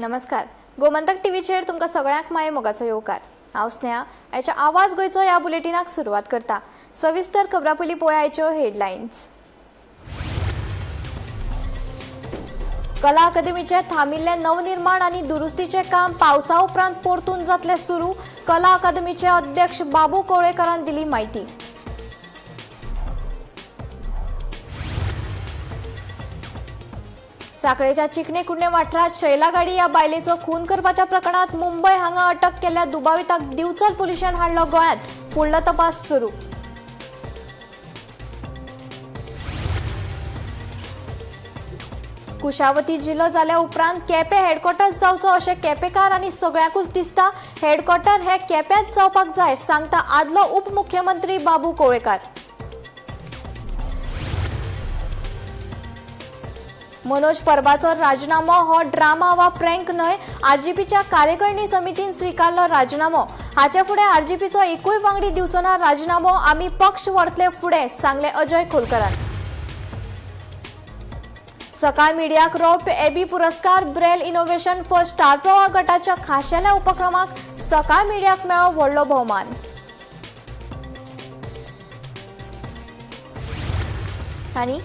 नमस्कार, गोमंतक टीव्हीचेर तुमकां सगळ्यांक माये मोगाचो येवकार. हांव स्नेहा. आयच्या आवाज गोंयचो ह्या बुलेटिनाक सुरवात करता. सविस्तर खबरां पयलीं पळोवया आयच्यो हेडलायन्स. कला अकादमीचे थांबिल्ले नवनिर्माण आनी दुरुस्तीचे काम पावसा उपरांत परतून जातले सुरू. कला अकादमीचे अध्यक्ष बाबू कवळेकरान दिली म्हायती. साखळेच्या चिकणे कुडणे वाठारात शैला गाडी ह्या बायलेचो खून करपाच्या प्रकरणात मुंबय हांगा अटक केल्ल्या दुबाविताक दिवचल पुलिशेन हाडलो गोंयांत. फुडलो तपास सुरू. कुशावती जिल्लो जाल्या उपरांत केपें हेडक्वॉर्टर जावचो अशें केपेकार आनी सगळ्यांकूच दिसता. हेडक्वॉर्टर हे केप्यांत जावपाक जाय, सांगता आदलो उपमुख्यमंत्री बाबू कवळेकार. मनोज परबाचो राजीनामो हो ड्रामा वा प्रँक न्हय. आरजीपीच्या कार्यकारिणी समितीन स्विकारलो राजीनामो. हाचे फुडें आरजीपीचो एकूय वांगडी दिवचो ना राजीनामो. आमी पक्ष व्हरतले फुडें, सांगले अजय खोलकरान. सकाळ मिडियाक रौप्य एबी पुरस्कार. Braille innovation for star Pravah गटाच्या खाशेल्या उपक्रमाक सकाळ मिडियाक मेळ्ळो व्हडलो भोवमान. आनी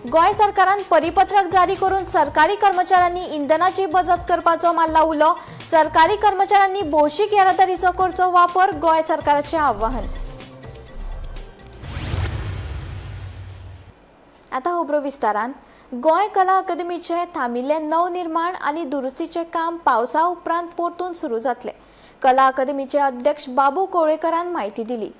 गोंय सरकारान परिपत्रक जारी करून सरकारी कर्मचाऱ्यांनी इंधनाची बचत करपाचो मारला उलो. सरकारी कर्मचाऱ्यांनी भौशीक येरादारीचो करचो वापर, गोंय सरकाराचें आवाहन. आता खबरो विस्तारान. गोंय कला अकादमीचे थांबिल्ले नवनिर्माण आनी दुरुस्तीचें काम पावसा उपरांत परतून सुरू जातलें. कला अकादमीचे अध्यक्ष बाबू कवळेकरान म्हायती दिली.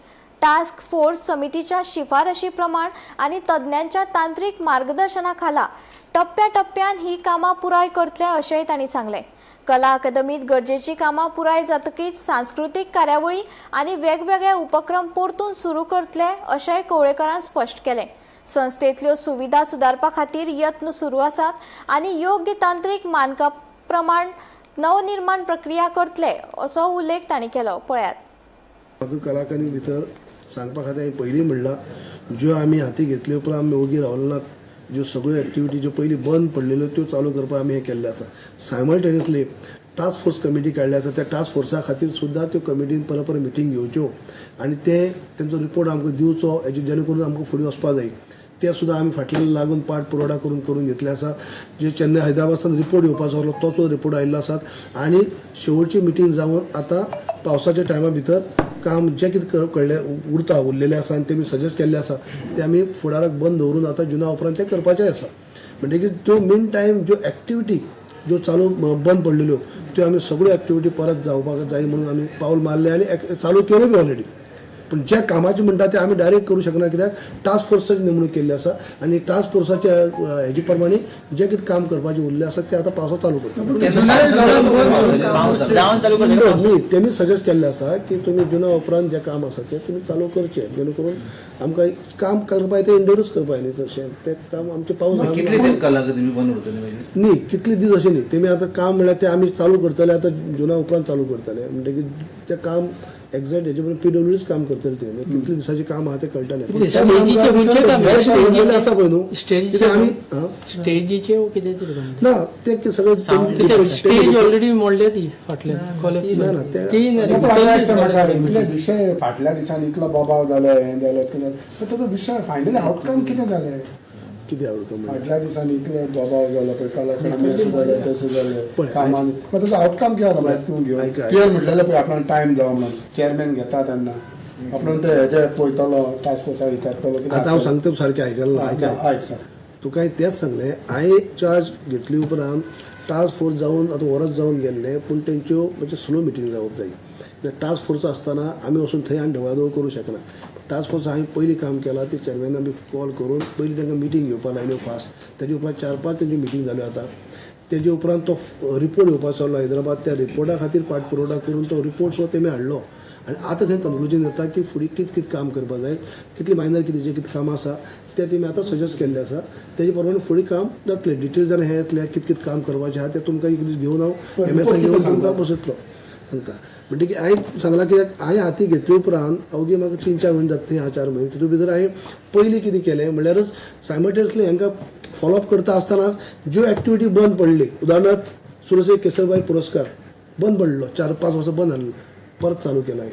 टास्क फोर्स समितीच्या शिफारशी प्रमाण आनी तज्ञांच्या तांत्रीक मार्गदर्शना खाला टप्प्या टप्प्यान ही कामां पुराय करतले, अशेंय तांणी सांगलें. कला अकादमीत गरजेची कामां पुराय जातकीच सांस्कृतीक कार्यावळी आनी वेगवेगळे उपक्रम परतून सुरू करतले, अशेंय कवळेकरान स्पश्ट केलें. संस्थेंतल्यो सुविधा सुदारपा खातीर यत्न सुरू आसात आनी योग्य तांत्रीक मानका प्रमाण नवनिर्माण प्रक्रिया करतले, असो उल्लेख तांणी केलो. पळयात. म्हाका कला अकादमी भितर सांगपा खातीर हांवें पयलीं म्हणलां, ज्यो आमी हाती घेतले उपरांत आमी ओगी रावले नात. ज्यो सगळ्यो एक्टिविटी ज्यो पयलीं बंद पडलेल्यो त्यो चालू करपाक आमी हें केल्लें आसा. सायमल्टेनियसली टास्क फोर्स कमिटी काडल्या आसा. त्या टास्क फोर्सा खातीर सुद्दां त्यो कमिटीन परत परत मिटींग घेवच्यो आनी ते तेंचो रिपोर्ट आमकां दिवचो, हेजे जेणे करून आमकां फुडें वचपा जाय. ते सुद्दां आमी फाटल्यान लागून पाठ पुरवठा करून करून घेतले आसा. जे चेन्नय हैदराबादसान रिपोर्ट येवपाचो आसलो तो सुद्दां रिपोर्ट आयिल्लो आसात आनी शेवटची मिटींग जावन आतां पावसाच्या टायमा भितर काम जें कितें कळ्ळें उरता उरलेलें आसा आनी ते आमी सजेस्ट केल्लें आसा, ते आमी फुडाराक बंद दवरून आतां जुना उपरांत तें करपाचें आसा. म्हणटकीर त्यो मीन टायम ज्यो एक्टिविटी ज्यो चालू बंद पडलेल्यो त्यो आमी सगळ्यो एक्टिविटी परत जावपाक जाय म्हणून आमी पावल मारलें आनी चालू केल्यो बी ऑलरेडी. पूण ज्या कामाचें म्हणटा तें आमी डायरेक्ट करूं शकना, कित्याक टास्क फोर्साची नेमणूक केल्ली आसा आनी टास्क फोर्साच्या हेजे प्रमाणे जें कितें काम करपाचें उरलें आसा तें आतां पावसांत चालू करता. पावस जावन चालू करतले? न्ही, तेमी सजेस्ट केल्लें आसा की तुमी जुना उपरांत जें काम आसा तें तुमी चालू करचें, जेणे करून आमकां काम करपाक तें इंडोरूच करपाक न्ही, तशें तें काम आमचें पावस कितले तेंप कला अकादमी बंद उरतली मागीर? न्ही, कितले दीस अशें न्ही. तेमी आतां काम म्हणल्यार तें आमी चालू करतले, आतां जुना उपरांत चालू करतले. म्हणटकीर तें काम एक्झॅक्ट हेजे पयलीं पीडब्ल्यूडीच काम करतले ते. म्हणजे कितले दिसाचें काम आहा तें कळटलें. स्टेजीचे खंयचें काम? म्हणलें आसा पळय न्हू स्टेजीचे कितें आमी हा? स्टेजीचे कितें तरी काम? ना, ते सगळें कित्याक स्टेज ऑलरेडी मोडल्या ती फाटल्यान कॉलेज. ना, ना, ते- ती ना रे, पण म्हाका एक सांग, म्हाका भितरली. इतले विशय फाटल्या दिसांनी इतलो बोबाव जालो, हें जालो, तें जालें, पण ताचो विशय फायनली आउटकम कितें जालें? कितें आवडटा म्हणजे? फाटल्या दिसांनी इतले बोबाव जालो पळय, कला अकादमी अशें जालें, तशें जालें पळय, कामांनी, पण ताचो आउटकम कितें जालो? मागीर तूं घेवन आयक, आयक. तुवें म्हटलेलें पळय आपणाक टायम जावं म्हणून, चेअरमॅन घेता तेन्ना आपण ते हेजे पळयतलो, टास्क फोर्साक विचारतलो कितें. आतां हांव सांगता सारकें आयकलें ना? आयक. आयक सर. तुका हांवें तेंच सांगलें, हांवें चार्ज घेतली उपरांत टास्क फोर्स जावन आतां वरस जावन गेल्लें, पूण तेंच्यो मातशें स्लो मिटींग जावप जाय. कित्याक टास्क फोर्स आसतना आमी वचून थंय आनी ढवळाढवळ करूं शकना. टास्क फोर्स हांवें पयलीं काम केलां ते चेअरमॅना बी कॉल करून पयलीं तांकां मिटींग घेवपाक लायल्यो फास्ट. तेजे उपरांत चार पांच तेंच्यो मिटींग जाल्यो. आतां तेजे उपरांत तो रिपोर्ट येवपाचो आसलो हैदराबाद, त्या रिपोर्टा खातीर पाठपुरवठा करून तो रिपोर्ट सुद्दां तेमी हाडलो आनी आतां थंय कन्क्लुजन येता की फुडें कितें कितें काम करपाक जाय, कितली मायनर कितें जें कितें कामां आसा तें तेमी आतां सजेस्ट केल्लें आसा. तेजे प्रमाणे फुडें काम जातलें. डिटेल जाल्यार हें येतलें, कितें कितें काम करपाचें आहा तें तुमकां एक दीस घेवन हांव एमएसआय घेवन तुमकां बसयतलो, सांगता. म्हणटकीर हांवें सांगलां, कित्याक हांवें हाती घेतले उपरांत अवघी म्हाका 3-4 म्हयने जाता न्ही, 4 म्हयने तितून भितर हांवें पयलीं कितें केलें म्हणल्यारच सायमल्टेनियसली हांकां फॉलोअप करता आसतनाच ज्यो एक्टिविटी बंद पडली, उदाहरणार्थ सुरसे केसरबाई पुरस्कार बंद पडलो, 4-5 वर्सां बंद जाल्लो, परत चालू केला.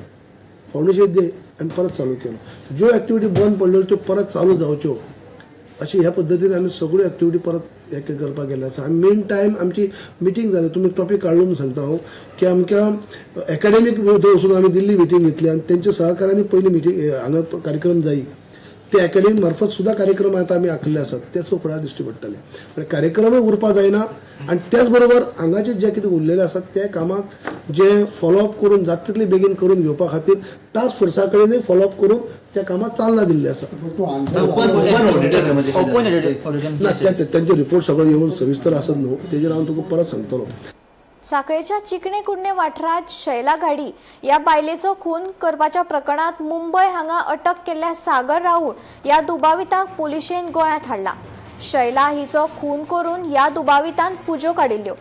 फावंडेशन डे आमी परत चालू केलो. ज्यो एक्टिविटी बंद पडल्यो त्यो परत चालू जावच्यो अशी ह्या पद्दतीन आमी सगळ्यो एक्टिविटी परत हे करपाक गेल्ले आसा. आनी मेन टायम आमची मिटींग जाली, तुमी टॉपीक काडलो म्हणून सांगता हांव की आमकां एकाडेमीक थंय वचून आमी दिल्ली मिटींग घेतली आनी तेंच्या सहकार्यान पयली मिटींग हांगा कार्यक्रम जायी ते एकाडेमी मार्फत सुद्दां कार्यक्रम आतां आमी आखिल्ले आसात, ते सुद्दां फुडार दिश्टी पडटले. म्हळ्यार कार्यक्रमूय उरपा जायना आनी त्याच बरोबर हांगाचे जे कितें उरलेले आसात ते कामाक जे फॉलोअप करून जाता तितले बेगीन करून घेवपा खातीर टास्क फोर्सा कडेनूय फॉलोअप करून त्या कामाक चालना दिल्ली आसा. पण तूं answer open open ऑडिटोरियमाचें कितें ओपन जालें? ऑडिटोरियम. ना, तेंचे रिपोर्ट सगळो येवन सविस्तर आसत न्हू, तेजेर हांव तुका परत सांगतलो. साखळेच्या चिकणे कुडणे वाठारांत शैला घाडी ह्या बायलेचो खून करपाच्या प्रकरणात मुंबय हांगा अटक केल्ल्या सागर राऊळ ह्या दुबाविताक पुलिशेन गोंयांत हाडला. शैला हिचो खून करून ह्या दुबावितान फुज्यो काडिल्ल्यो.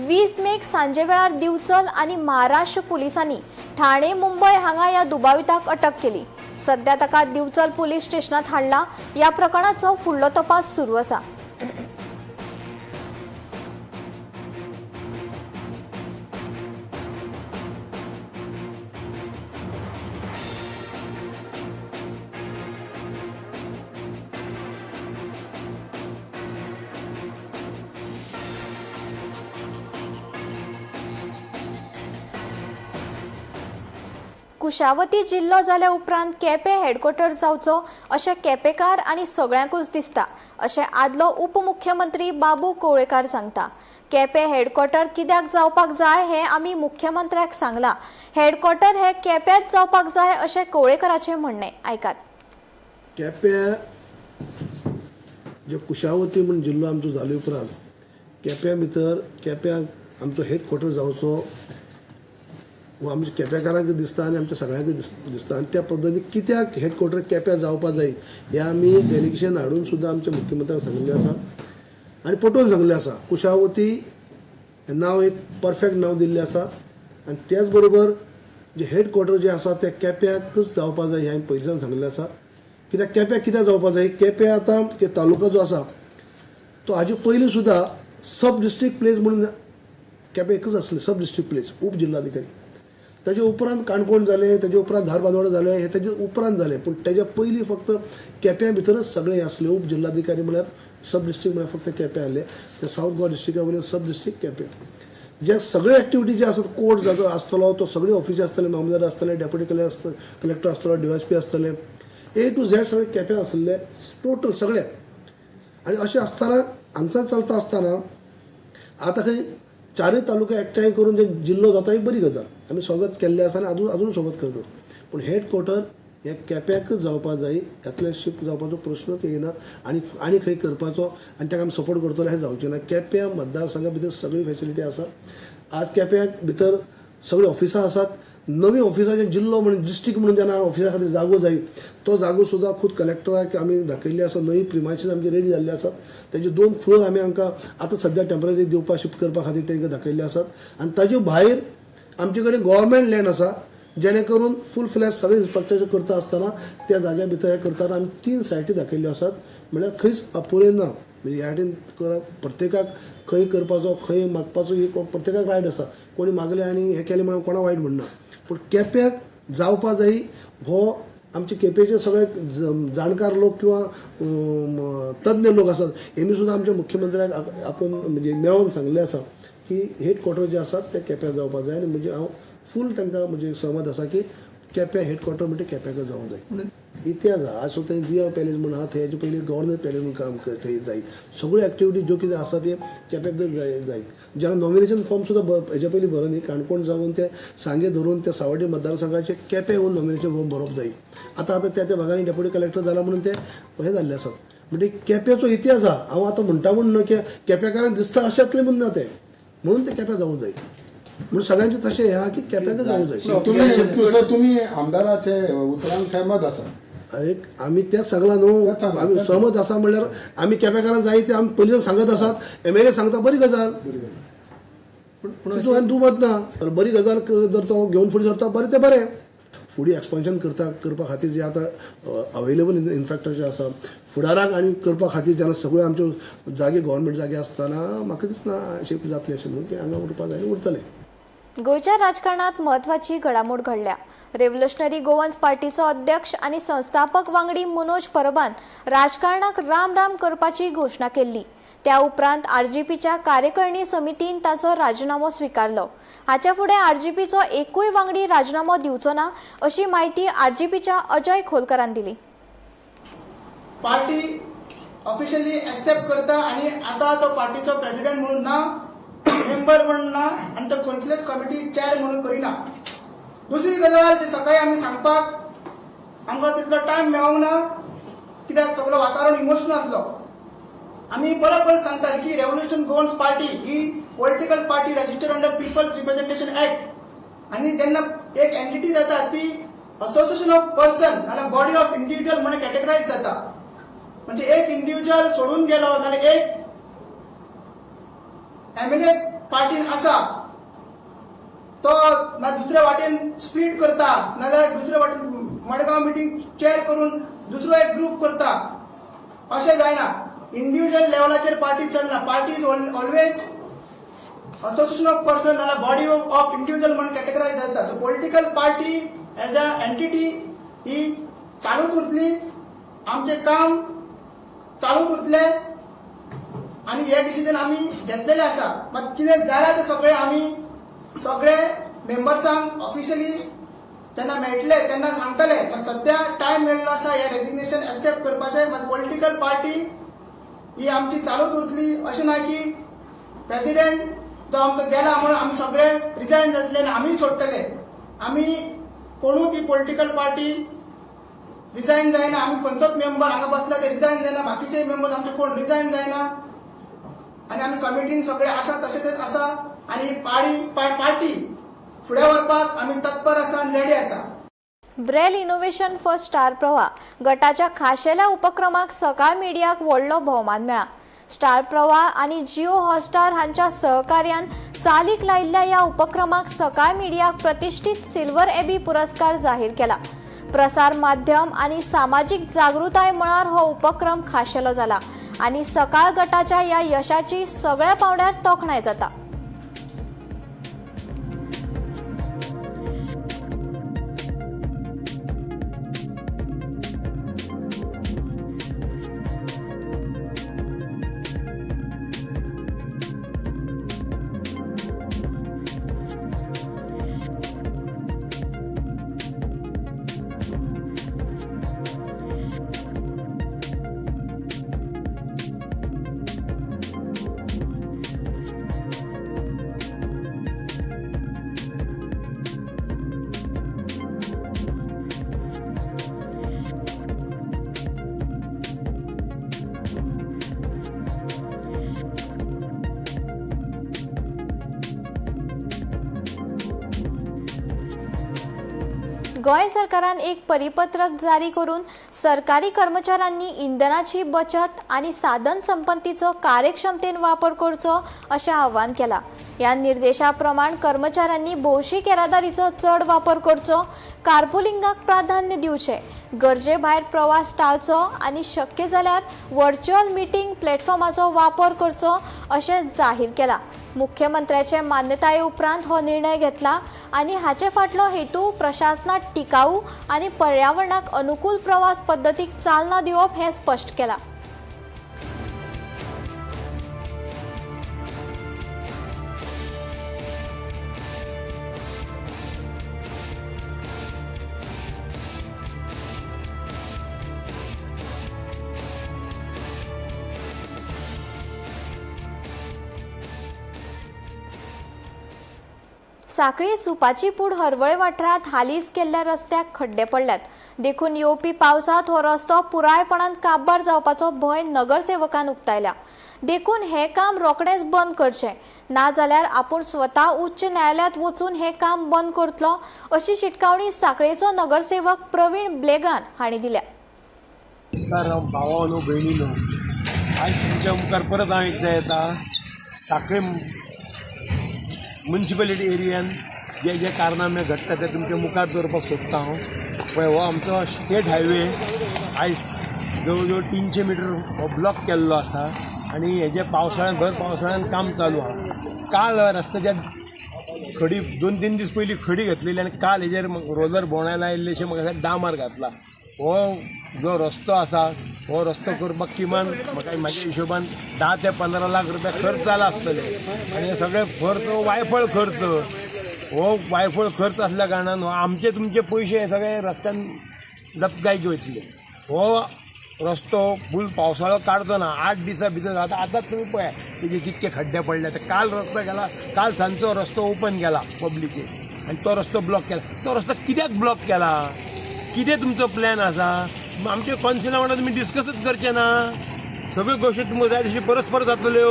20 मेक सांजेवेळार दिवचल आनी महाराष्ट्र पुलिसांनी ठाणे मुंबय हांगा ह्या दुबाविताक अटक केली. सध्या ताका दिवचल पुलीस स्टेशनात हाडला. ह्या प्रकरणाचो फुडलो तपास सुरू आसा. कुशावती जिल्लो जाल्या उपरांत केपें हेडक्वॉर्टर जावचो अशें केपेकार आनी सगळ्यांकूच दिसता अशें आदलो उपमुख्यमंत्री बाबू कवळेकार सांगता. केपें हेडक्वॉर्टर कित्याक जावपाक जाय हें आमी मुख्यमंत्र्याक सांगलां. हेडक्वॉर्टर हें केप्यांत जावपाक जाय अशें कवळेकाराचें म्हणणें. आयकात. केप्यां जे कुशावती म्हूण जिल्लो आमचो जाले उपरांत केप्यां भितर केप्यां आमचो हेडक्वॉर्टर जावचो हो आमच्या केप्याकारांक दिसता आनी आमच्या सगळ्यांक दिसता. आनी त्या पद्दतीन कित्याक हेडक्वॉर्टर केप्यां जावपा जाय हें आमी डेलिगेशन हाडून सुद्दां आमच्या मुख्यमंत्र्यांक सांगिल्लें आसा आनी पटोवन सांगिल्लें आसा. कुशावती हें नांव एक परफेक्ट नांव दिल्लें आसा आनी त्याच बरोबर जे हेडक्वॉर्टर जे आसा तें केप्यांकच जावपा जाय हें हांवें पयलींच्यान सांगिल्लें आसा. कित्याक केप्यां कित्याक जावपा जाय, केप्यां आतां तालुका जो आसा तो हाजे पयलीं सुद्दां सब डिस्ट्रिक्ट प्लेस म्हणून केपें एकच आसलें, सब डिस्ट्रिक्ट प्लेस उप जिल्हाधिकारी. ताजे उपरांत काणकोण जालें, ताजे उपरांत धारबांदोडा जालें, हें ताजे उपरांत जालें. पूण ताज्या पयलीं फक्त केप्यां भितरच सगळें आसलें. उप जिल्हाधिकारी म्हळ्यार सब डिस्ट्रिक्ट म्हळ्यार फक्त केप्यां आसलें. ते सावथ गोवा डिस्ट्रिक्टा वयलें सब डिस्ट्रिक्ट केपें. जे सगळे एक्टिविटी जे आसात, कोर्ट जातो आसतलो तो सगळे ऑफिसी आसतले, मामलेदार आसतले, डेप्युटी कलेक्टर आसतलो, डीवायएसपी आसतले, ए टू झेड सगळे केप्यां आसले टोटल सगळे. आनी अशें आसतना हांगच्यान चलता आसतना आतां खंय चारूय तालुका एकठांय करून जे जिल्लो जाता ही बरी गजाल, आमी स्वागत केल्लें आसा आनी अजून अजून स्वागत करतात. पूण हेडक्वॉर्टर हे केप्याकच जावपा जाय, ह्यातल्यान शिफ्ट जावपाचो प्रश्नच येना आनी आनी खंय करपाचो आनी ताका आमी सपोर्ट करतले हें जावचें ना. केप्यां मतदारसंघा भितर सगळी फेसिलिटी आसा. आज केप्यां भितर सगळीं ऑफिसां आसात. नवी ऑफिसाचे जिल्लो म्हणून डिस्ट्रिक्ट म्हणून जेन्ना ऑफिसा खातीर जागो जाय तो जागो सुद्दां खूद कलेक्टराक आमी दाखयल्ले आसा. नवी प्रिमायसीस आमची रेडी जाल्ले आसात. तेजे 2 फ्लोर आमी हांकां आतां सद्या टेंपररी दिवपाक शिफ्ट करपा खातीर तांकां दाखयल्ले आसात. आनी ताजे भायर आमचे कडेन गव्हर्मेंट लँड आसा जेणे करून फूल फ्लॅश सगळें इन्फ्रास्ट्रक्चर करता आसतना त्या जाग्या भितर हें करतना आमी 3 सायटी दाखयल्ल्यो आसात. म्हळ्यार खंयच अपुरें ना. म्हणजे ह्या वाटेन प्रत्येकाक खंय करपाचो खंय मागपाचो ही प्रत्येकाक रायट आसा. कोणी मागलें आनी हें केलें म्हणून कोणा वायट म्हणना, पूण केप्याक जावपा जाय हो आमचे केपेचे सगळे जाणकार लोक किंवा तज्ञ लोक आसात हेमी सुद्दां आमच्या मुख्यमंत्र्याक आपोवन म्हणजे मेळोन सांगलें आसा की हेडक्वॉर्टर जे आसात ते केप्याक जावपा जाय. आनी म्हणजे हांव फूल तांकां म्हणजे सहमत आसा की केप्यां हेडक्वॉर्टर म्हणजे केप्याक जावंक जाय. इतिहास आहा. आज सुद्दां दुया पॅलेस म्हूण आहा, थंय हेजे पयलीं गव्हर्नर पॅलेस म्हूण काम थंय जायत. सगळ्यो एक्टिविटी ज्यो कितें आसा ते केप्याक जायत. जेन्ना नॉमिनेशन फॉर्म सुद्दां हेजे पयलीं भरून न्ही, काणकोण जावन ते सांगे धरून ते सावड्डे मतदारसंघाचे केप्यां येवन नॉमिनेशन फॉर्म भरप जाय. आतां आतां त्या त्या भागांनी डेप्युटी कलेक्टर जाला म्हणून ते हे जाल्ले आसात. म्हणजे केप्याचो इतिहास आहा. हांव आतां म्हणटा म्हूण न्हू की केप्याकारांक दिसता अशें जातलें म्हूण ना तें, म्हणून ते केप्यां जावूंक जाय. म्हणून सगळ्यांचें तशें हें आहा की केप्याकच जावूंक जाय. तुमी आमदाराचे उतरांक सहमत आसा? अरे आमी तेंच सांगलां न्हू, आमी सहमत आसा म्हणल्यार आमी केपेकारांक जाय ते आमी पयलीं सांगत आसात. एमएलए सांगता बरी गजाल, तितून आनी दुमत ना. बरी गजाल जर तो घेवन फुडें सरता बरें तें बरें. फुडें एक्सपान्शन करता करपा खातीर जे आतां अवेलेबल इन्फ्रास्ट्रक्चर आसा फुडाराक आनी करपा खातीर जेन्ना सगळ्यो आमच्यो जागे गव्हर्मेंट जागे आसतना म्हाका दिसना अशें जातलें अशें म्हणून की हांगा उरपा जाय आनी उरतलें. गोंयच्या राजकारणात म्हत्वाची घडामोड घडल्या. रेव्होल्युशनरी गोवन्स पार्टीचो अध्यक्ष आनी संस्थापक वांगडी मनोज परबान राजकारणाक राम राम करपाची घोशणा केल्ली. त्या उपरांत आरजीपीच्या कार्यकारिणी समितीन ताचो राजिनामो स्विकारलो. हाच्या फुडें आरजीपीचो एकूय वांगडी राजिनामो दिवचो ना अशी म्हायती आरजीपीच्या अजय खोलकरान दिली. पार्टी ऑफिशियली एक्सेप्ट करता आनी आतां तो पार्टीचो प्रेसिडेंट म्हणून ना, मेंबर म्हणून ना आनी तो खंयचलेच कमिटी चेअर म्हणून करिना. दुसरी गजाल जी सकाळी आमी सांगपाक आमकां तितलो टायम मेळोंक ना कित्याक सगळो वातावरण इमोशनल आसलो. आमी परत परत सांगतात की रेव्होल्युशन गोवन्स पार्टी ही political party registered under people's representation act आनी जेन्ना एक एंटिटी जाता ती असोसिएशन ऑफ पर्सन नाल्यार बॉडी ऑफ इंडिव्हिज्युअल म्हणून कॅटेगरायज जाता. म्हणजे एक इंडिव्हिज्युअल सोडून गेलो नाल्यार एक एमएलए पार्टीन आसा तो मागीर दुसऱ्या वाटेन स्प्लीट करता नाल्यार दुसऱ्या वाटेन मडगांव मिटींग चेअर करून दुसरो एक ग्रुप करता, अशें जायना. इंडिव्हिज्युअल लेवलाचेर पार्टी चलना. Party is always association of person नाल्यार बॉडी ऑफ इंडिव्हिज्युअल म्हणून कॅटेगरायज जाता. So political party as a entity ही चालूच उरतली, आमचें काम चालूच उरतलें आनी हे डिसिजन आमी घेतलेले आसा. मात कितें जालां तें सगळें आमी सगळे मेंबर्सांक ऑफिशियली तेन्ना मेळटले तेन्ना सांगतले. मात सद्या टायम मेळ्ळो आसा हे रेजिग्नेशन एक्सेप्ट करपाचें. मात पॉलिटिकल पार्टी ही आमची चालूच उरतली अशें ना की प्रेसिडेंट जो आमचो गेला म्हणून आमी सगळे रिजायन जातले आनी आमी सोडटले. आमी कोणूच ही पॉलिटिकल पार्टी रिजायन जायना. आमी खंयचोच मेंबर हांगा बसला ते रिजायन जायना, बाकीचे मेंबर्स आमचे कोण रिजायन जायना आनी आमी कमिटीन सगळे आसा तशेंच आसा आनी पार्टी फुडें व्हरपाक आमी तत्पर आसा आनी रेडी आसा. Braille innovation for star Pravah गटाच्या खाशेल्या उपक्रमाक सकाळ मिडियाक व्हडलो भोवमान मेळ्ळा. स्टार प्रवाह आनी जिओ हॉटस्टार हांच्या सहकार्यान चालीक लायिल्ल्या ह्या उपक्रमाक सकाळ मिडियाक प्रतिश्ठीत सिल्वर एबी पुरस्कार जाहीर केला. प्रसार माध्यम आनी सामाजीक जागृताय मळार हो उपक्रम खाशेलो जाला आनी सकाळ गटाच्या ह्या यशाची सगळ्या पांवड्यार तोखणाय जाता. गोंय सरकारान एक परिपत्रक जारी करून सरकारी कर्मचाऱ्यांनी इंधनाची बचत आनी साधन संपत्तीचो कार्यक्षमतेन वापर करचो अशें आवाहन केलां. ह्या निर्देशा प्रमाण कर्मचाऱ्यांनी भौशीक येरादारीचो चड वापर करचो, कारपुलिंगाक प्राधान्य दिवचें, गरजे भायर प्रवास टाळचो आनी शक्य जाल्यार व्हर्च्युअल मिटींग प्लॅटफॉर्माचो वापर करचो अशें जाहीर केलां. मुख्यमंत्र्याचे मान्यताये उपरांत हो निर्णय घेतला आनी हाचे फाटलो हेतू प्रशासनात टिकाऊ आनी पर्यावरणाक अनुकूल प्रवास पद्दतीक चालना दिवप हें स्पश्ट केलां. साखळी सुपाची पूड हरवळे वाठारांत हालींच केल्ल्या रस्त्याक खड्डे पडल्यात. देखून येवपी पावसांत हो रस्तो पुरायपणान काबार जावपाचो भंय नगरसेवकान उक्तायला. देखून हें काम रोखडेंच बंद करचें, नाजाल्यार आपूण स्वता उच्च न्यायालयांत वचून हें काम बंद करतलो अशी शिटकावणी साखळेचो नगरसेवक प्रवीण ब्लेगान हांणी दिल्या. सर, भावानो भयणीनो, आज तुमच्या मुखार परत हांव एकदां येता. साखळे मुन्सिपेलिटी एरियान जे जे कारनामे घडटा ते तुमच्या मुखार दवरपाक सोदता हांव. पळय, हो आमचो स्टेट हायवे आयज जवळ जवळ 300 मिटर हो ब्लॉक केल्लो आसा आनी हेजे पावसाळ्यान, भर पावसाळ्यान काम चालू आहा. काल रस्त्याच्या खडी, 2-3 दीस पयलीं खडी घातलेली आनी काल हेजेर रोलर भोंवडायला आयिल्लेशें म्हाका दिसता डामार घातला. हो जो रस्तो आसा हो रस्तो करपाक किमान म्हाका म्हाज्या हिशोबान 10 ते 15 लाख रुपया खर्च जाला आसतले आनी हे सगळे खर्च हो वायफळ खर्च. हो वायफळ खर्च आसल्या कारणान हो आमचे तुमचे पयशे हे सगळे रस्त्यान लपकायचे वयतले. हो रस्तो फूल पावसाळो काडचो ना 8 दिसां भितर. आतां आतांच तुमी पळया तेजे कितके खड्डे पडले. आतां काल रस्तो केला, काल सांजचो रस्तो ओपन केला पब्लिकेक आनी तो रस्तो ब्लॉक केला. तो रस्तो कित्याक ब्लॉक केला, कितें तुमचो प्लॅन आसा, आमच्या कौन्सिला वांगडा तुमी डिस्कसूच करचे ना. सगळ्यो गोश्टी तुमकां जाय तशी परस्पर जातल्यो.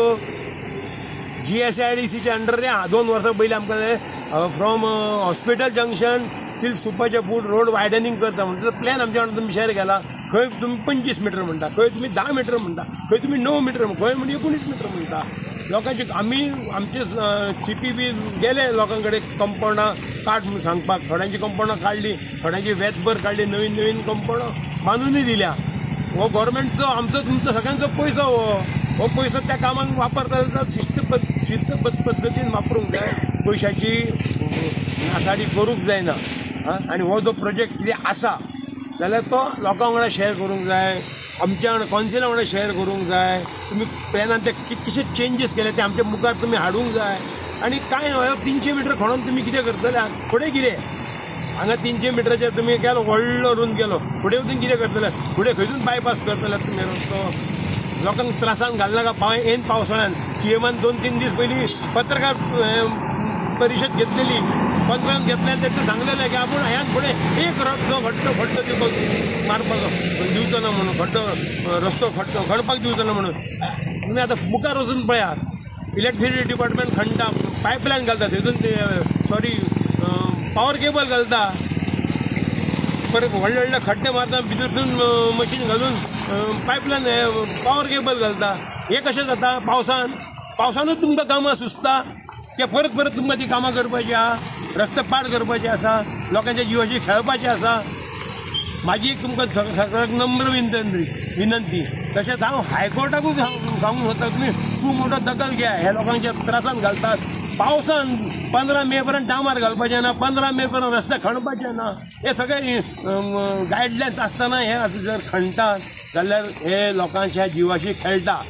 GSIDCच्या अंडर 2 वर्सां पयलीं आमकां फ्रॉम हॉस्पिटल जंक्शन तील सुपाच्या फूट रोड वायडनिंग करता म्हणटा प्लॅन आमच्या वांगडा तुमी शेअर केला. खंय तुमी 25 मिटर म्हणटा, खंय तुमी 10 मिटर म्हणटा, खंय तुमी 9 मिटर, खंय म्हणजे 19 मिटर म्हणटा. लोकांचे आमी आमचे सीपी बी गेले लोकां कडेन कंपावंडां काड म्हणून सांगपाक. थोड्यांची कंपावंडां काडली, थोड्यांची वेतभर काडली, नवीन नवीन कंपावंडां बांदूनय दिल्या. हो गव्हर्मेंटचो आमचो तुमचो सगळ्यांचो पयसो. हो हो पयसो त्या कामाक वापरता जाल्यार शिस्त पद्दतीन वापरूंक जाय, पयशाची नासाडी करूंक जायना. आनी हो जो प्रोजेक्ट कितें आसा जाल्यार तो लोकां वांगडा शेअर करूंक जाय, आमच्या वांगडा कौन्सिला वांगडा शेअर करूंक जाय. तुमी प्लॅनान ते कितकेशे चेंजीस केले ते आमच्या मुखार तुमी हाडूंक जाय. आनी कांय न्हय, 300 मिटर खणोन तुमी कितें करतले फुडें? कितें हांगा 300 मिटराचेर तुमी केलो व्हडलो रूंद केलो, फुडें वचून कितें करतले? फुडें खंयसून बायपास करतले तुमी रस्तो? लोकांक त्रासान घालनाका. ऐन पावसाळ्यान सीएमान 2-3 दीस पयलीं पत्रकार परिशद घेतलेली, कॉन्फरन्स घेतलेले, तेतून सांगलेलें की आपूण ह्यान फुडें एक रस्तो खड्डो खड्डो दिवपाक मारपाक दिवचो ना म्हणून, खड्डो रस्तो खड्डो खणपाक दिवचो ना म्हणून. तुमी आतां मुखार वचून पळयात, इलेक्ट्रिसिटी डिपार्टमेंट खणटा, पायपलायन घालता थंयसून, सॉरी, पावर केबल घालता, परत व्हडले व्हडले खड्डे मारता, भितरसून मशीन घालून पायपलायन पावर केबल घालता. हें कशें जाता? पावसान पावसानूच तुमकां कामां सुचता की परत परत तुमकां ती कामां करपाची आहा, रस्ते पाड करपाचे आसा, लोकांच्या जिवाशी खेळपाचें आसा. म्हाजी एक तुमकां सगळ्यांक नम्र विनंती. तशेंच हांव हायकोर्टाकूय सांगूंक सोदता, तुमी सु मोटो दखल घ्या. ह्या लोकांच्या त्रासान घालतात. पावसान 15 मे पर्यंत डामार घालपाचें ना, 15 मे पर्यंत रस्ते खणपाचे ना. हे सगळे गायडलायन्स आसतना हे आतां जर खणटात जाल्यार हे लोकांच्या जिवाशी खेळटा.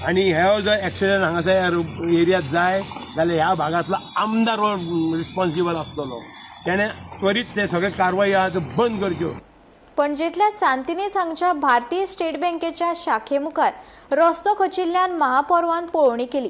आनी हे जर एक्सिडंट हांगासर एरियात जाय जाल्यार ह्या भागांतलो आमदार हो रिस्पॉन्सिबल आसतलो. तेणें त्वरीत ते सगळे कारवाई आहा त्यो बंद करच्यो. पणजेंतल्या सांतिनेज हांगच्या भारतीय स्टेट बँकेच्या शाखे मुखार रस्तो खचिल्ल्यान महापौरान पळोवणी केली.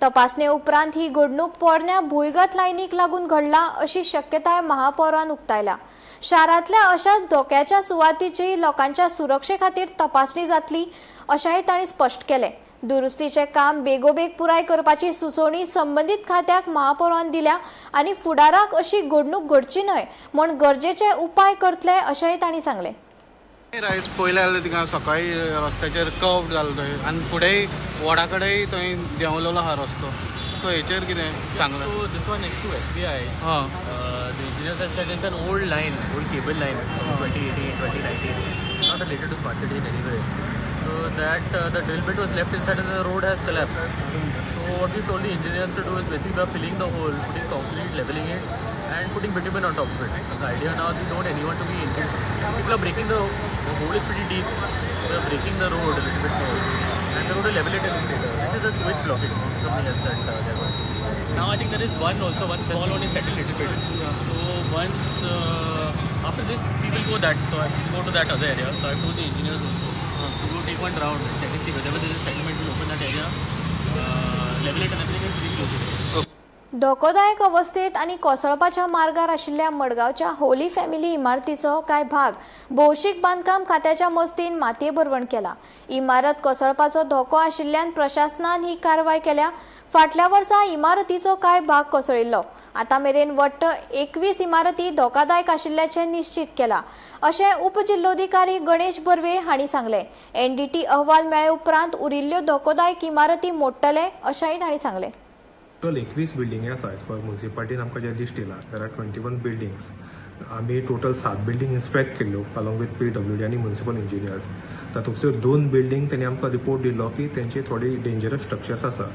तपासणे उपरांत ही घडणूक पोरण्या भुंयगत लायनीक लागून घडला अशी शक्यताय महापौरान उक्तायल्या. शारांतल्या अशाच धोक्याच्या सुवातीची लोकांच्या सुरक्षे खातीर तपासणी जातली अशेंय तांणी स्पश्ट केलें. दुरुस्तीचें काम बेगोबेग पुराय करपाची सुचोवणी संबंदीत खात्याक महापौरान दिल्या आनी फुडाराक अशी घडणूक घडची न्हय म्हूण गरजेचे उपाय करतले अशेंय तांणी सांगलें. आयज पयलें जाल्यार थिंगा सकाळी रस्त्याचेर कर्व जालो थंय आनी फुडें वडा कडेन थंय देंवलेलो आहा रस्तो. सो हेचेर कितें सांगलां? So this one next to SBI, हां. The engineers have said it's an old line, old cable line from 2018, 2019, not related to smart city in any way. So that the drill bit was left inside and the road has collapsed. So what we told the engineers to do is basically we are filling the hole, putting concrete, leveling it, and putting bitumen on top of it. The idea now is we don't want anyone to be injured. People are breaking the hole is pretty deep. They are breaking the road a little bit more, and they're going to level it a little later. This is a sewage blockage. This is something else that they're going to do. Now I think there is one also, one small one is settled a little bit. So once after this, people go that, so I go to that other area. So I told the engineers also to go take one round and check and see whether there is a settlement. We'll open that area, level it and everything, and reclose it. धोकोदायक अवस्थेत आनी कोसळपाच्या मार्गार आशिल्ल्या मडगांवच्या Holi family इमारतीचो कांय भाग भौशीक बांदकाम खात्याच्या मजतीन मातये भरवण केला. इमारत कोसळपाचो धोको आशिल्ल्यान प्रशासनान ही कारवाय केल्या. फाटल्या वर्सा इमारतीचो कांय भाग कोसळिल्लो. आतां मेरेन वट्ट 21 इमारती धोकादायक आशिल्ल्याचें निश्चित केलां अशें उपजिल्लोधिकारी गणेश बर्वे हांणी सांगलें. एनडीटी अहवाल मेळ्ळे उपरांत उरिल्ल्यो धोकोदायक इमारती मोडटले अशेंय तांणी सांगलें. टोटल 21 बिल्डिंगी आसा एज पर मुन्सिपाल्टीन आमकां जें लिस्ट दिलां, there are 21 buildings. आमी टोटल 7 बिल्डींग इन्स्पेक्ट केल्ल्यो अलॉंग विथ PWD आनी म्युनिसिपल इंजिनियर्स. तातूंतल्यो 2 बिल्डींग तेणी आमकां रिपोर्ट दिल्लो की तेंचे थोडी डेंजरस स्ट्रक्चर्स आसा,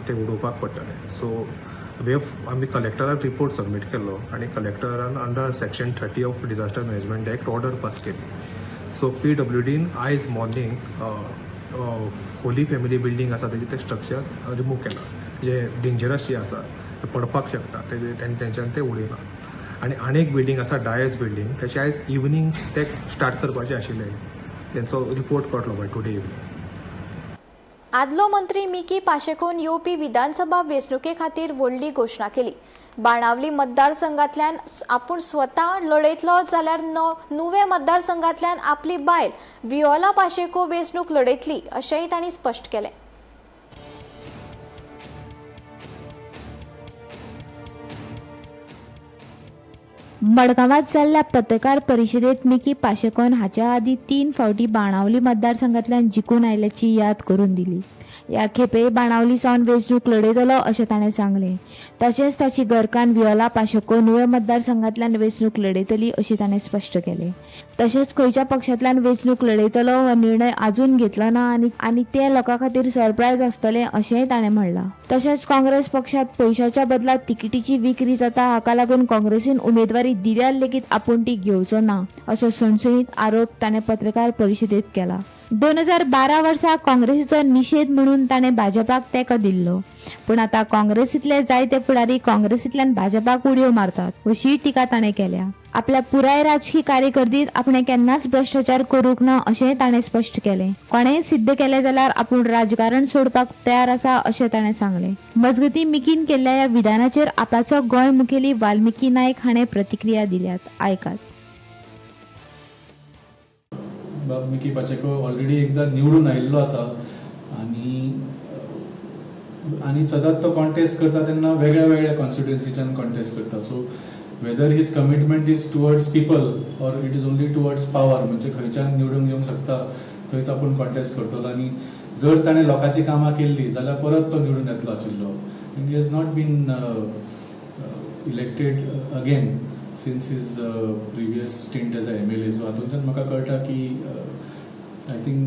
ते उडोवपाक पडटले. सो वे आमी कलेक्टराक रिपोर्ट सबमीट केल्लो आनी कलेक्टरान under section 30 of disaster management act order pass केली. सो PWDन आयज मॉर्निंग होली फॅमिली बिल्डींग आसा तेजें तें स्ट्रक्चर रिमूव केलां, जें डेंजरस जें आसा तें पडपाक शकता तेंच्यान तें उडयलां. आनी आनी एक बिल्डींग आसा डायस बिल्डींग, तेचें आयज इवनींग ते स्टार्ट करपाचें आशिल्लें, तेंचो रिपोर्ट कळटलो बाय टुडे इवनींग. आदलो मंत्री मिकी पाशेकोन येवपी विधानसभा वेंचणुके खातीर व्हडली घोशणा केली. बाणावली मतदारसंघातल्यान आपूण स्वता लढयतलो जाल्यार नुवें मतदारसंघातल्यान आपली बायल वियोला पाशेको वेंचणूक लढयतली अशेंय तांणी स्पश्ट केलें. मडगांवांत जाल्ल्या पत्रकार परिशदेंत मिकी पाशेकोन हाच्या आदीं 3 फावटी बाणावली मतदारसंघांतल्यान जिखून आयिल्ल्याची याद करून दिली. ह्या खेपेय बाणावली सावन वेंचणूक लढयतलो अशें ताणें सांगलें. तशेंच ताची घरकान्न वियोला पाशेको नुवें मतदारसंघांतल्यान वेंचणूक लढयतली अशें ताणें स्पश्ट केलें. तशेंच खंयच्या पक्षांतल्यान वेंचणूक लढयतलो हो निर्णय आजून घेतलो ना आनी ते लोकां खातीर सरप्रायज आसतलें अशेंय ताणें म्हणलां. तशेंच काँग्रेस पक्षांत पयशाच्या बदला तिकिटीची विक्री जाता, हाका लागून काँग्रेसीन उमेदवारी दिल्यार लेगीत आपूण ती घेवचो ना असो सणसणीत आरोप ताणें पत्रकार परिशदेंत केला. 2012 वर्सा काँग्रेसीचो निशेध म्हणून ताणें भाजपाक तेंको दिल्लो, पूण आतां काँग्रेसींतले जायते फुडारी काँग्रेसींतल्यान भाजपाक उडयो मारतात अशीय टिका ताणें केल्या. आपल्या पुराय राजकी कारकिर्दींत आपणें केन्नाच भ्रश्टाचार करूंक ना अशेंय ताणें स्पश्ट केलें. कोणेंय सिद्ध केलें जाल्यार आपूण राजकारण सोडपाक तयार आसा अशें ताणें सांगलें. मजगतीं मिकीन केल्ल्या ह्या विधानाचेर आपाचो गोंय मुखेली वाल्मिकी नायक हाणें प्रतिक्रिया दिल्यात. आयकात. बाब मिकी पाचेको ऑलरेडी एकदां निवडून आयिल्लो आसा आनी सदांच तो कॉन्टेस्ट करता तेन्ना वेगळ्या वेगळ्या कॉन्स्टिट्युएन्सीच्यान कॉन्टेस्ट करता. So whether his commitment is towards people or it is only towards power, म्हणजे खंयच्यान निवडून येवंक शकता थंयच आपूण कॉन्टेस्ट करतलो आनी जर ताणें लोकांची कामां केल्लीं जाल्यार परत तो निवडून येतलो आशिल्लो. And he has not been elected again since his previous stint as a MLA. So हातूंतल्यान म्हाका कळटा की I think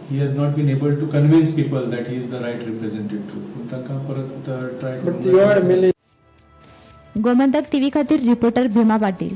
he has not been able to convince people that he is the right representative. पूण तांकां परत try करूंक. Gomantak TV खातीर reporter भीमा पाटील.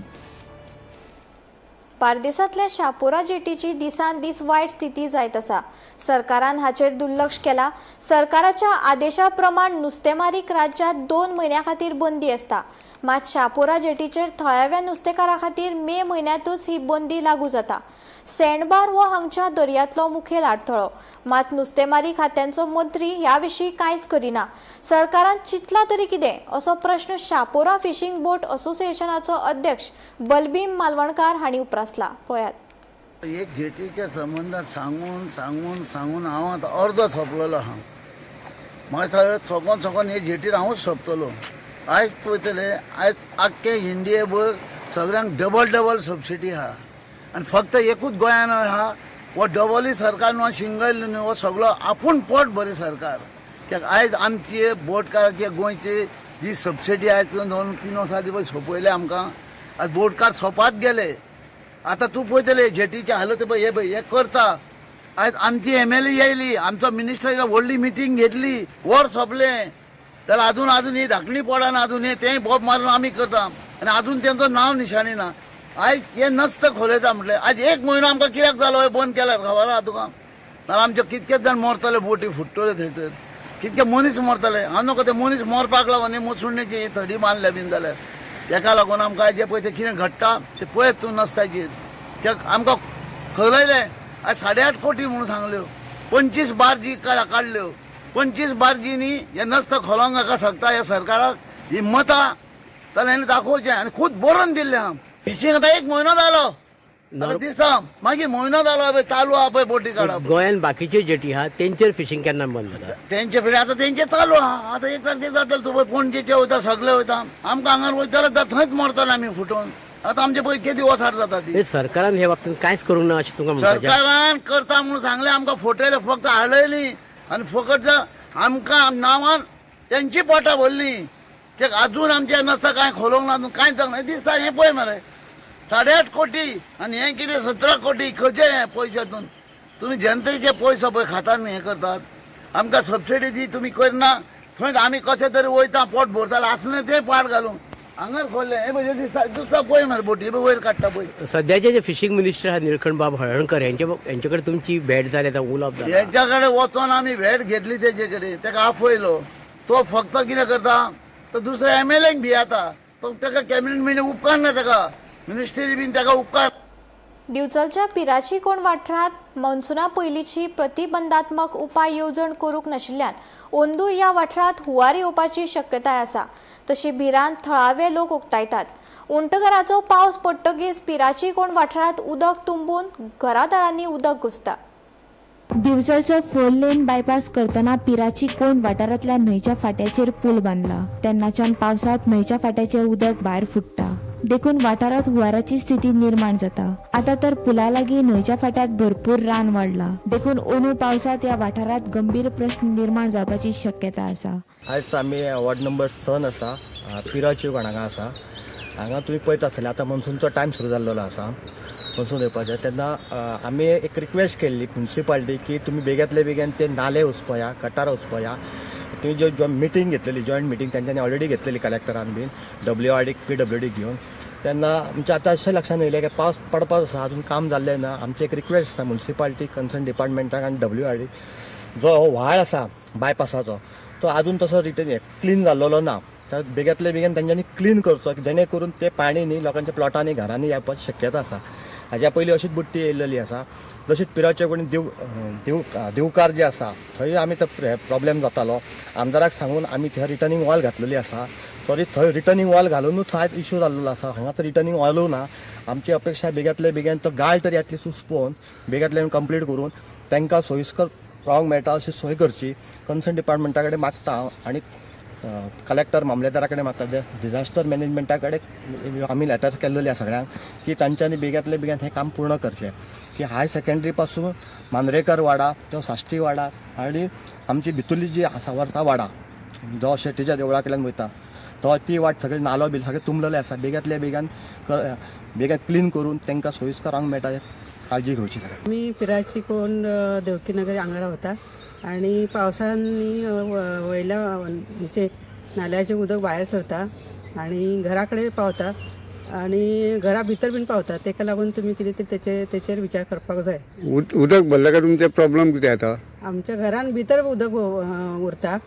बार्देसांतल्या शापोरा जेटीची दिसान दीस वायट स्थिती जायत आसा. सरकारान हाचेर दुर्लक्ष केला. सरकाराच्या आदेशा प्रमाण नुस्तेमारीक राज्यांत 2 म्हयन्यां खातीर बंदी आसता. मात शापोरा जेटीचेर थळाव्या नुस्तेकारां खातीर मे म्हयन्यांतूच ही बंदी लागू जाता. सँडबार हो हांगच्या दर्यांतलो मुखेल आडथळो. मात नुस्तेमारी खात्यांचो मंत्री ह्या विशीं कांयच करिना. सरकारान चिंतलां तरी कितें असो प्रश्न शापोरा फिशींग बोट असोसिएशनाचो अध्यक्ष बलबीम मालवणकार हांणी उप्रासला. पळयात. एक जेटीच्या संबंदात सांगून सांगून सांगून हांव आतां अर्दो सोंपलेलो आहा. म्हाका दिसता सोकोन सोकोन हे जेटीर हांवूच सोंपतलो. आयज पळयतले आयज आख्खे इंडियेभर सगळ्यांक डबल डबल सबसिडी आहा आनी फक्त एकूच गोंयान आहा हो डबलूय सरकार न्हू सिंगल न्हू, हो सगळो आपूण पोट बरें सरकार. कित्याक आयज आमची बोटकाराची गोंयची जी सबसिडी आयज 2-3 वर्सां पळय सोंपयले आमकां. आयज बोटकार सोंपात गेले. आतां तूं पळयतले जेटीचे हालत पळय हे पळय हे करता. आयज आमची MLA येयली, आमचो मिनिस्टर व्हडली मिटींग घेतली, वर सोंपलें जाल्यार अजून अजून ही धाकणी पडना, अजून हे तेंय बोब मारून आमी करता आनी अजून तेंचो नांव निशाणी ना. आयज हे नस्त खोलयता म्हटलें आयज 1 म्हयनो आमकां कित्याक जालो हे बंद केल्यार खबर आहा तुका. नाल्यार आमचे कितकेच जाण मरतले, बोटी फुट्टले थंयसर, कितके मनीस मरतले. हांव नको ते मनीस मरपाक लागून हे मसुंडेची ही थडी मारल्या बीन जाल्यार तेका लागून आमकां आयज जें पळय तें कितें घडटा तें पळयत तूं नस्त्याचेर. कित्याक आमकां खलयलें आयज 8.5 कोटी म्हणून सांगल्यो, 25 बार्जी काडल्यो, 25 बार्जींनी हें नस्त खोलोंक हाका शकता ह्या सरकाराक हिम्मत आहा जाल्यार हेणें दाखोवचें. आनी खूब बरोवन दिल्लें आहा. फिशींग आतां 1 म्हयनो जालो दिसता, मागीर म्हयनो जालो पळय चालू आहा पळय बोटी काडप. गोंयान बाकीच्यो जेटी आहा तेंचेर फिशींग केन्ना बंद जाता? तेंचे फुडें आतां तेंचे चालू आहा. आतां एक तारखेक जातलें. तूं पळय पणजेचे वयता, सगळे वयता, आमकां हांगार वयताले थंयच मरतले आमी फुटून. आतां आमचे पळय केदी वसाड जाता ती. सरकारान हे बाबतींत कांयच करूंक ना अशें तुमकां म्हणपाचें? सरकारान करता म्हणून सांगलें आमकां, फटयलें, फक्त हाडयली आनी फकत आमकां नांवान तेंची पोटां भरली. ते अजून आमचे नसता कांय खोलोवंक ना, अजून कांय जावंक ना. दिसता हें पळय मरे, 8.5 कोटी आनी हें कितें 17 कोटी खंयचे हे पयशे? हातून तुमी जनतेचे पयशे पळय खातात न्ही, हें करतात. आमकां सबसिडी दी तुमी करना, थंयच आमी कशें तरी वयता, पोट भरताले आसलें तें पाट घालून हांगार खोल्लें. हें पळय दिसता दिसता पळय मरे, बोटी वयर काडटा पळय. सद्याचे जे फिशींग मिनिस्टर आहा निळकंठ बाब हळर्णकर हेंचे कडेन तुमची भेट जाली आतां, उलोवप जालां? हेच्या कडेन वचोन आमी भेट घेतली तेजे कडेन, तेका आफयलो. तो फक्त कितें करता, तो दुसऱ्या एमएलएक भियेता. तो तेका कॅबिनेट मिटींग उपकारना, तेका मिनिस्ट्री बीन तेका उपकार. दिवचलच्या पिराची कोण वाठारांत मॉन्सुना पयलींची प्रतिबंधात्मक उपाय येवजण करूंक नाशिल्ल्यान अंदू ह्या वाठारांत हुंवार येवपाची शक्यताय आसा, तशी भिरांत थळावे लोक उक्तायतात. उंटगराचो पावस पडटकीच पिराची कोण वाठारांत उदक तुंबून घरादारांनी उदक घुसता. दिवचलचो फोर लेन बायपास करतना पिराची कोंड वाठारांतल्या न्हंयच्या फाट्याचेर पूल बांदला. तेन्नाच्यान पावसांत न्हंयच्या फाट्याचें उदक भायर फुट्टा, देखून वाठारांत हुंवाराची स्थिती निर्माण जाता. आतां तर पुला लागीं न्हंयच्या फाट्यात भरपूर रान वाडला, देखून अंदू पावसांत ह्या वाठारांत गंभीर प्रश्न निर्माण जावपाची शक्यता आसा. आयज आमी वॉर्ड नंबर 6 आसा, पिराची हांगा आसा. हांगा तुमी पळयता आसतले, आतां मॉन्सूनचो टायम सुरू जाल्लो आसा, मॉन्सून येवपाचें. तेन्ना आमी एक रिक्वेस्ट केल्ली म्युनिसिपालिटी की तुमी बेग्यांतले बेगीन ते नाले उसपया, गटार उसपया. तुमी ज्यो मिटींग घेतलेली, जॉयंट मिटींग तेंच्यांनी ऑलरेडी घेतलेली कलेक्टरान बीन WRD PWD घेवन. तेन्ना आमच्या आतां अशें लक्षांत येयलें की पावस पडपाक आसा, अजून काम जाल्लें ना. आमचें एक रिक्वेस्ट आसा म्युनिसिपालिटी कन्सर्न डिपार्टमेंटाक आनी WRD, जो हो व्हाळ आसा बायपासाचो तो अजून तसो रिटर्न क्लीन जाल्लो ना. तर बेगींतले बेगीन तेंच्यांनी क्लीन करचो, जेणे करून ते पाणी न्ही लोकांच्या प्लॉटांनी घरांनी येवपाची शक्यता आसा. हाज्या पयलीं अशीच बुट्टी येयलेली आसा. तशीच पिराचे कडेन दिवकार जे आसा थंय आमी तो प्रॉब्लेम जातालो. आमदाराक सांगून आमी थंय रिटर्निंग वॉल घातलेली आसा, तरी थंय रिटर्निंग वॉल घालुनूच थंय इशू जाल्लो आसा. हांगा तर रिटर्निंग वॉलूय ना. आमची अपेक्षा बेगींतले बेगीन तो गाळ तरी एटलिस्ट उसपोवन बेगींतले कंप्लीट करून तांकां सोयीस्कर रावंक मेळटा अशी सोय करची. कन्सर्न डिपार्टमेंटा कडेन मागता हांव आनी कलेक्टर मामलेदारा कडेन मागता, डिजास्टर मॅनेजमेंटा कडेन आमी लेटर केल्लेली आसा सगळ्यांक की तांच्यांनी बेगींतले बेगीन हें काम पूर्ण करचें. की हायर सेकंडरी पासून मांद्रेकर वाडा तो साश्टी वाडा आनी आमची भितुरली जी आसा वर्सा वाडा जो शेटीच्या देवळा कडल्यान वयता तो ती वाट सगळी नालो बी सगळें तुंबलेले आसा. बेगींतले बेगीन बेगीन क्लीन करून तांकां सोयीस्कर रावंक मेळटा काळजी घेवची सगळ्यांनी. आमी पिराची कोण देवकीनगर हांगा रावता आनी पावसान वयल्या म्हणजे नाल्याचें उदक भायर सरता आनी घरा कडेन पावता आनी घरा भितर बीन पावता. तेका लागून तुमी कितें तरी तेचेर विचार करपाक जाय. उदक भरलें काय तुमचे प्रॉब्लम कितें येता? आमच्या घरान भितर उदक उरता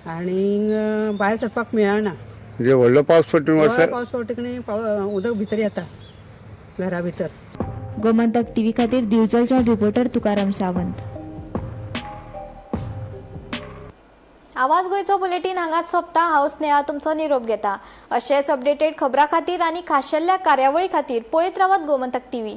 आनी भायर सरपाक मेळना. म्हणजे व्हडलो पावस पडटा व्हडलो पावस पडटकीर उदक भितर येता घरा भितर. गोमंतक टीव्ही खातीर दिवचलच्या रिपोर्टर तुकाराम सावंत. आवाज गोंयचो बुलेटीन हांगाच सोंपता. हांव स्नेहा तुमचो निरोप घेता. अशेच अपडेटेड खबरां खातीर आनी खाशेल्या कार्यावळी खातीर पळयत रावात गोमंतक टीव्ही.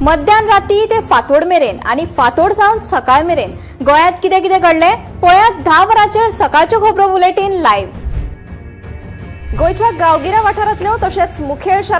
मध्यान राती ते फांतोड मेरेन आनी फांतोड जावन सकाळ मेरेन गोंयांत कितें कितें घडलें पळयात 10 वरांचेर सकाळच्यो खबरो बुलेटीन लायव्ह. गोंयच्या गांवगिऱ्या वाठारांतल्यो तशेंच मुखेल शारांतल्यो